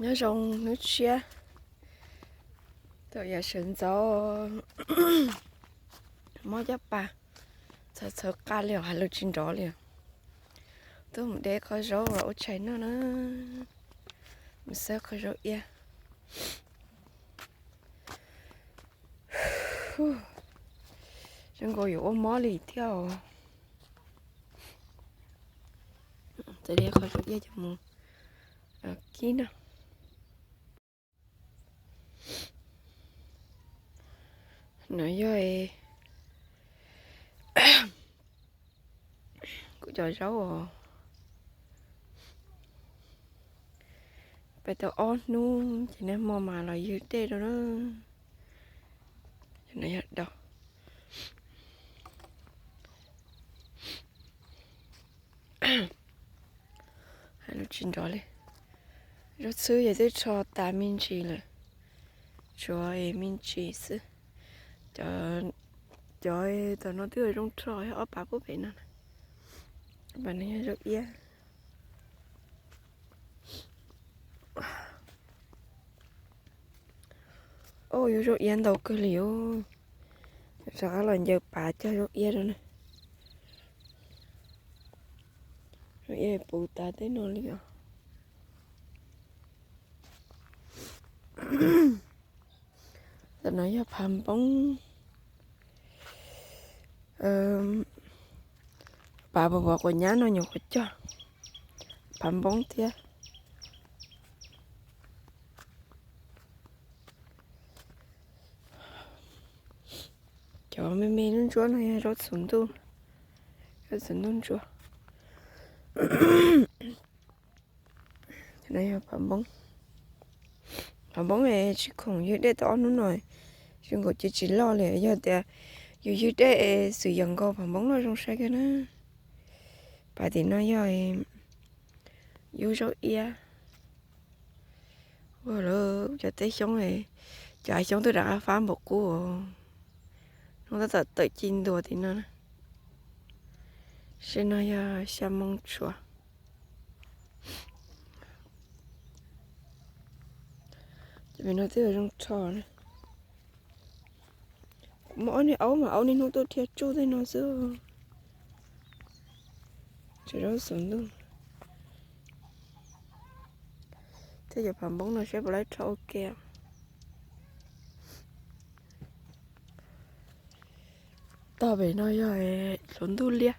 Nyob zoo hnub tshiab, thaum yav sawv ntxov mob caj pas, txhawv txhawv qa li os, hais lus tsis nrov li os. Tuaj mus de qhov zaub los ua tshais noj na, mus xawb qhov zaub iab. Zoo nkaus yuav ua mob li thiab os. Txawm de qhov zaub iab coj mus kib noj. No yog kuv cov zaub os. Peb tau ob hnub ces nag hmo mas los ywg dej rau na. No yog do. Hais lus tsis nrov li. Zaub txhwb ces twb rho tas me ntsis lawm, tshuav me ntsis xwb. Cov, cov tom no twb zoo rho, yog ob pab pub pem no. Pab no yog zaub iab. Au, yuav zaub iab ntau kawg li os. Rov qab los ncaws pav cog zaub iab rau na. Zaub iab puv tas tej no li os. Tam no yog phav npoob. Pav pov pov quav nyab no nyuam qhuav cog phav npoob thiab. Cov me me ntsuab ntsuab no yog zaub txhuv ntuj, zaub txhuv ntuj ntsuab. No yog phav npoob. Phav npoob es tsis khoom ywg dej tau ob hnub no, zoo nkaus cia tsis loj li. Yog tias yus ywg dej es xwm yog nkaus phav npoob loj zoo sai kawg na. Pas tim no yog yub zaub iab. Ua lawm cov teb xyoob, cov hav xyoob twb rov qab fab npaum qub. Hnub tab tom tawm ci ntua tim no na. Seb no yog xya moo tshuav. Ces pem no twb yog zoo rho na. Kuv muaj ob niag aub mas aub niaj hnub tuaj dhia tsuj tej no xwb. Tseem zaub xov ntuj thiab cov phav npoob no seb puas laib rho ua ke. Tog pem no yog hluav ntuj liab.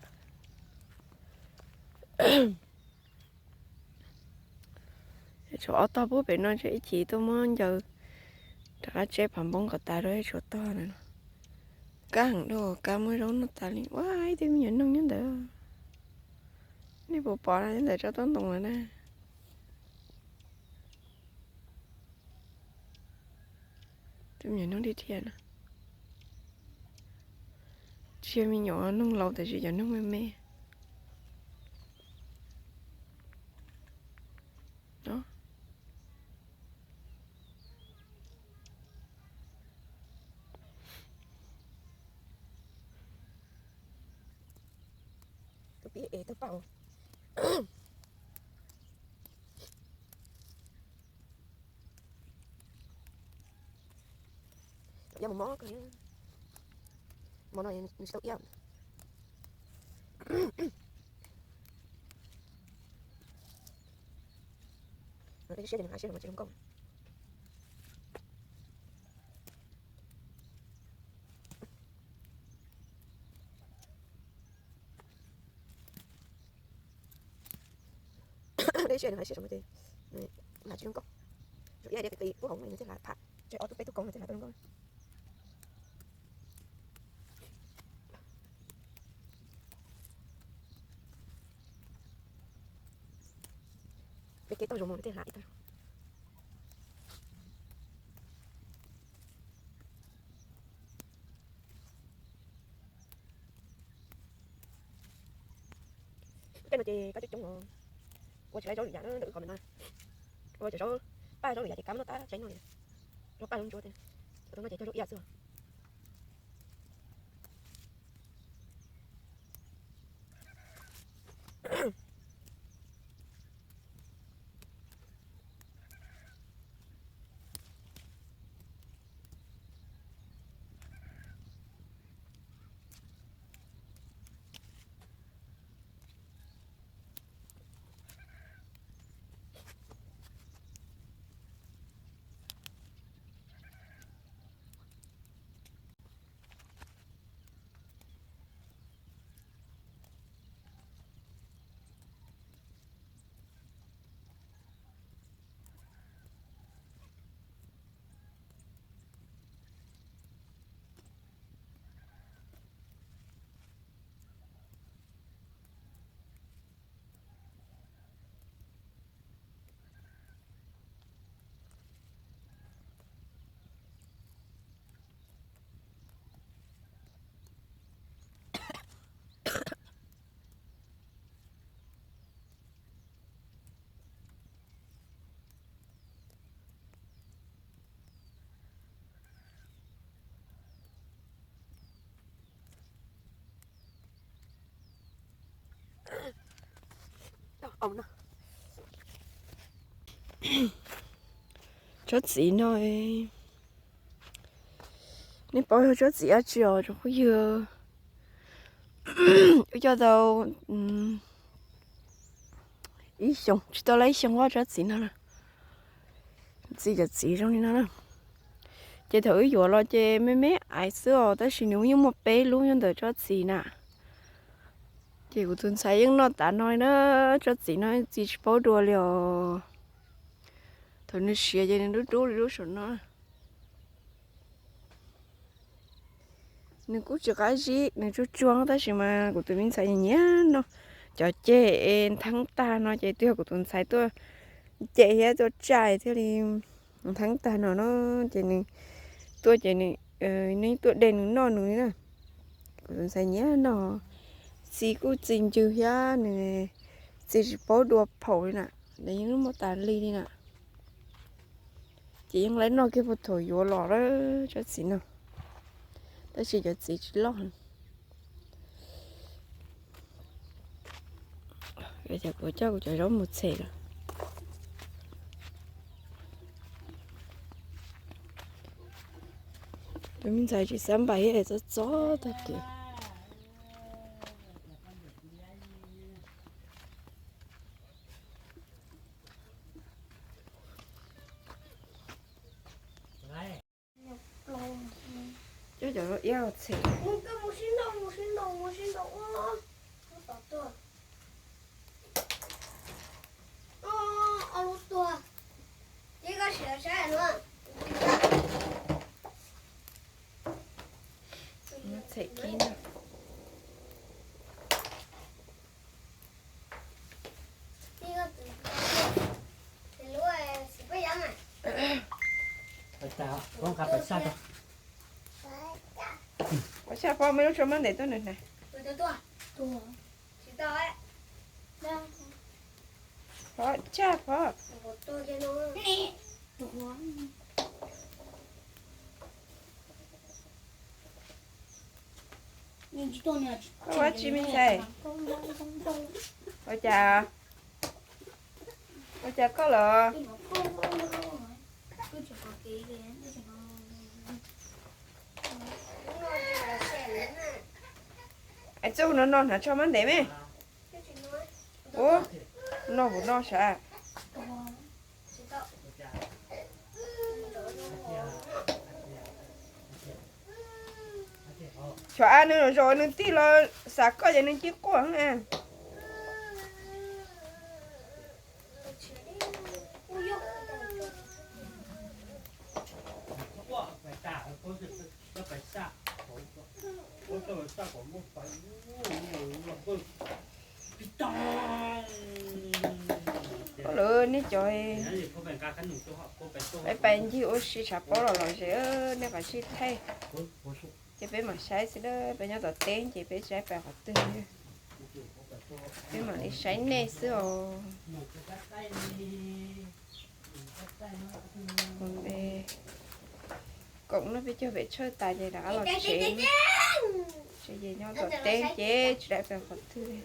Tshuav ob tog pub pem no, tsam ib chim tuaj muab ncaws rov qab tseb phav npoob kom tas rau, tshuav tog na. Kab heev dua, kab muab zaub noj tas li. Ua, ib tug me nyuam noog nyob ntawd. Nej puas pom no, nyob ntawm tsob taub ntoo lawm na. Tus me nyuam noog dhia dhia no. Tsis yog me nyuam noog laus, tab sis cov noog me me. Tus pib es tus pab. Yog mus mob kawg, mob no nws tsis tau iab. Siab no tsis zoo nkauj. Dej siab nws hais siab zoo ces lam tsis zoo nkauj. Zaum ib yam li qis qis kub hauv nws thiaj lam pham, tseg ob tug peb tug koov nws thiaj lam tau zoo nkauj. Peb kev tau zoo mus nws thiaj lam ib tag. Tej no ces kab coob coob os. Ua tsis laib zaub lwm yam na, ntawm wb qhov ntawm no. Ua cov zaub paj zaub lwm yam ces kab noj tab tseeb no li. Zaub paj zaub ntsuab tej, tus no ces cog zaub iab xwb. Tsob txiv no, nej paub yog tsob txiv dab tsi os tsoom phooj ywg? Wb coj tau ib xyoos tsis tau li ib xyoos vaj tsob txiv no na. Txi cov txiv zoo li no na. Ces thaum wb yuav los ces me me aiv xwb os, tab sis nws yeej muaj peb lub nyob ntawm tsob txiv na. Ces kuv tus ntxhais yeej noj tas no na. Tsob txiv no txi tsis paub dua li os. Thaum nws siav ces nws dub dub li lub saum no. Nws kuj tsis qab zib, nws tsuag tsuag tab sis mas kuv tus me ntxhais nyiam noj. Cov ceg es ntheeb tag no ces twb yog kuv tus ntxhais tuaj ceg thiab tuaj tsaij thiaj li ntheeb tag no no. Ces nws tuaj ces nws, nws tuaj de nws noj nws li na. Kuv tus ntxhais nyiam noj. Txi kuj txi ncw thiab nws txi tsis paub dua phaum li na. Nws yeej muaj tas li li na. Ces yeej laib noj kiag puag thaum yuav los lawm tsob txiv no, tab sis cov txiv tsis loj. Ces kuv coj kuv cov zaub mus txhem lawm. Tus me ntxhais tsis xav npais thiab txob txob tag kev. Coj cov zaub iab los txhem. Txhem kib no. Ua tshaj pob muaj lub tsho mab ntev tuaj nws hnav. Pob tshaj pob. Koj ua tsi me ntxhais? Ua cas? Ua cas koj lawm? Es txuj no no hnav tsho mab ntev me. Ua, no puas no sav? Xyov a nws los zaum nws tig los xav koj ces nws cia quaj heev. Koj lawv nej cov pais pais ncig ua si tshav pob los lom zem, nej qhov sib thaij. Ces peb mam saib xwb, peb nyob tom teb ces peb saib pais qhov twg. Peb mam li saib nej xwb os. Koom no peb cog pem tshawj tas ces rov qab los tsev. Tsev ces nyob tom teb ces tsis daim pem qhov twg li.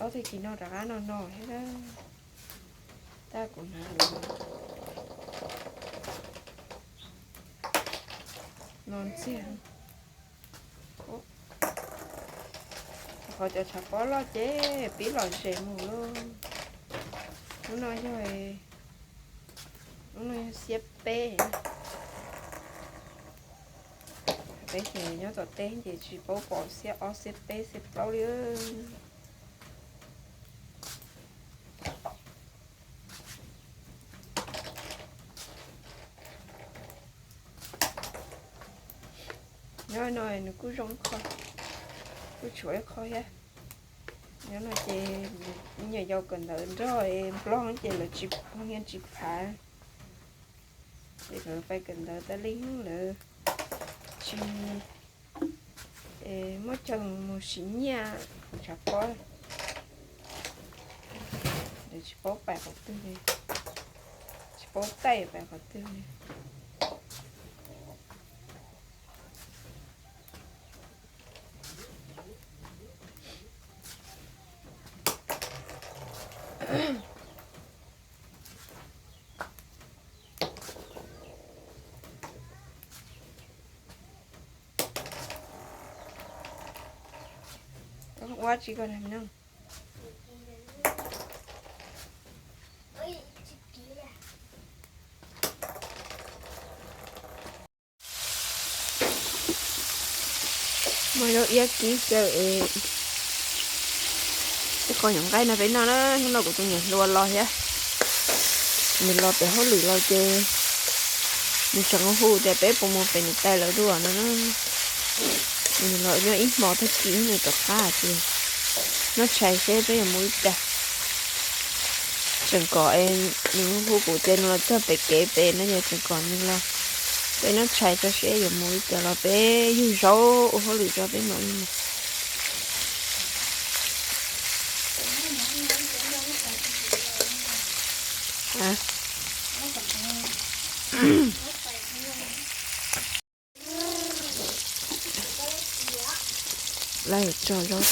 Ob tag kis no rov qab no no thiab. Tab kuv hnav lawm no ntxiag. Qhov cov tshav pob loj ces pib lom zem mus lauj. Lub no yog, lub no yog xiab peb. Peb ces nyob tom teb ces tsis paub pom xiab ob xiab peb xiab plaub li. Nyob no nws kuj zoo ib qho, kuj tshuav ib qho thiab. Nyob no ces nyuam yaus kawm ntawv nrog nplog ces lawv tsis, phooj ywg tsis phav, ces lawv pais kawm ntawv tas li lawv tsis muaj chaw mus siv nyiaj tshav pob, lawv tsis paub pais qhov twg li, tsis paub taij pais qhov twg li. Ua tsi ko na? Muab zaub iab kib xyaw es ib qho nyuam nqaij no peb noj na. Hnub no kuv tus niam hluas los thiab, nws los pem hauj lwm los ces nws tseem hu tias peb puas mus pem niam tais lawv dua no na. Nws los nyob ib hmo tag kis nws rov qab ces noj tshais seb peb yuav mus li cas. Tseem kom nws hu kuv tias nws los txog pem kev pem no ces tseem kom nws los, peb noj tshais tso seb yuav mus li cas los peb yug zaub ua hauj lwm tso peb mam li mus. Lawv tso zaub.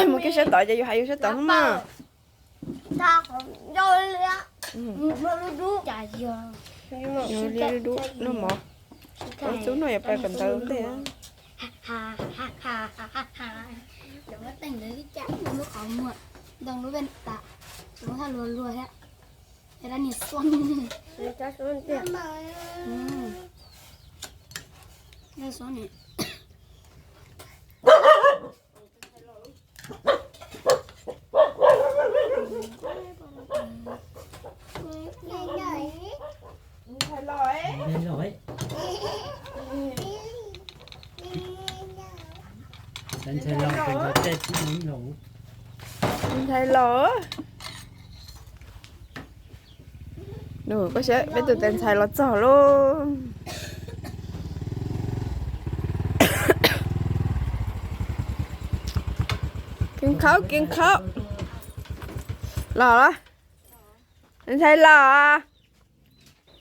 Mus kiag sab tod ces yus hais yus sab tod mog. Ua li dub dub no mov. Ua txub no yuav pais kawm ntawv ntej. Ntxhais los, ntxhais los. Nug koj saib peb tus tais ntxhais los txog lauj. Kev khaub kev khaub. Los los. Tais ntxhais los.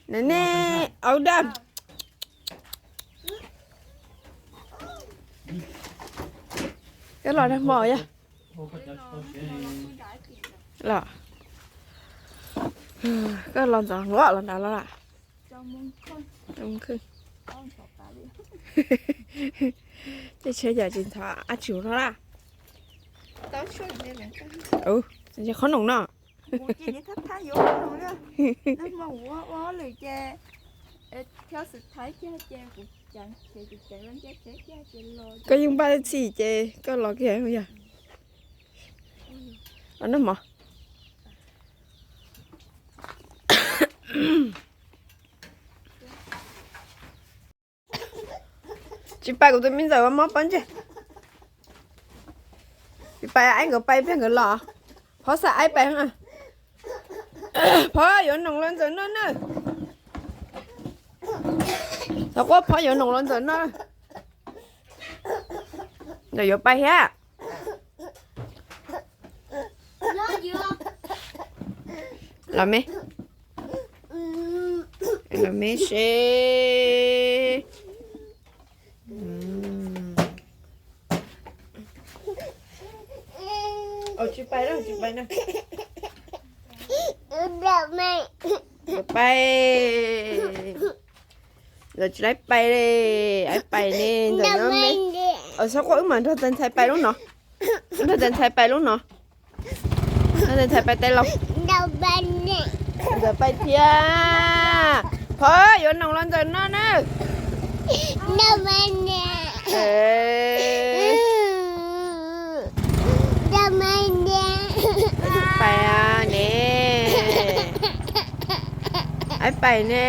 Neb, neb aub daj. Koj los nag hmo yog? Los, koj los ntxov nquab los nrad los lawm. Ces tsheb yam tsis ntxhov ab tsi no lawm. Qhob noom no. Koj yeej npaj txhij ces koj los kiag yog. Los noj mov. Tsis pais kuv tus me ntxawm ua mob pob ntseg. Tsis pais, aib nkawd pais pliag nkawd los. Phov xa aib pais. Phov yuav noom los ntxawm noj na. Thaum quaj Phov yuav noom los ntxawm noj. Ntxawm yuav pais thiab. Los me. Me seb. Tsis pais, tsis pais na. Pais. Nkawd tsis laib pais li. Aib pais ne, ntawm no me. Txhob quaj, wb mam nrog tais ntxhais pais lub no. Nrog tais ntxhais pais lub no. Nrog tais ntxhais pais tais laus. Nkawd pais thiab. Thov yuav noos los ntawm no na. Pais ne. Aib pais ne.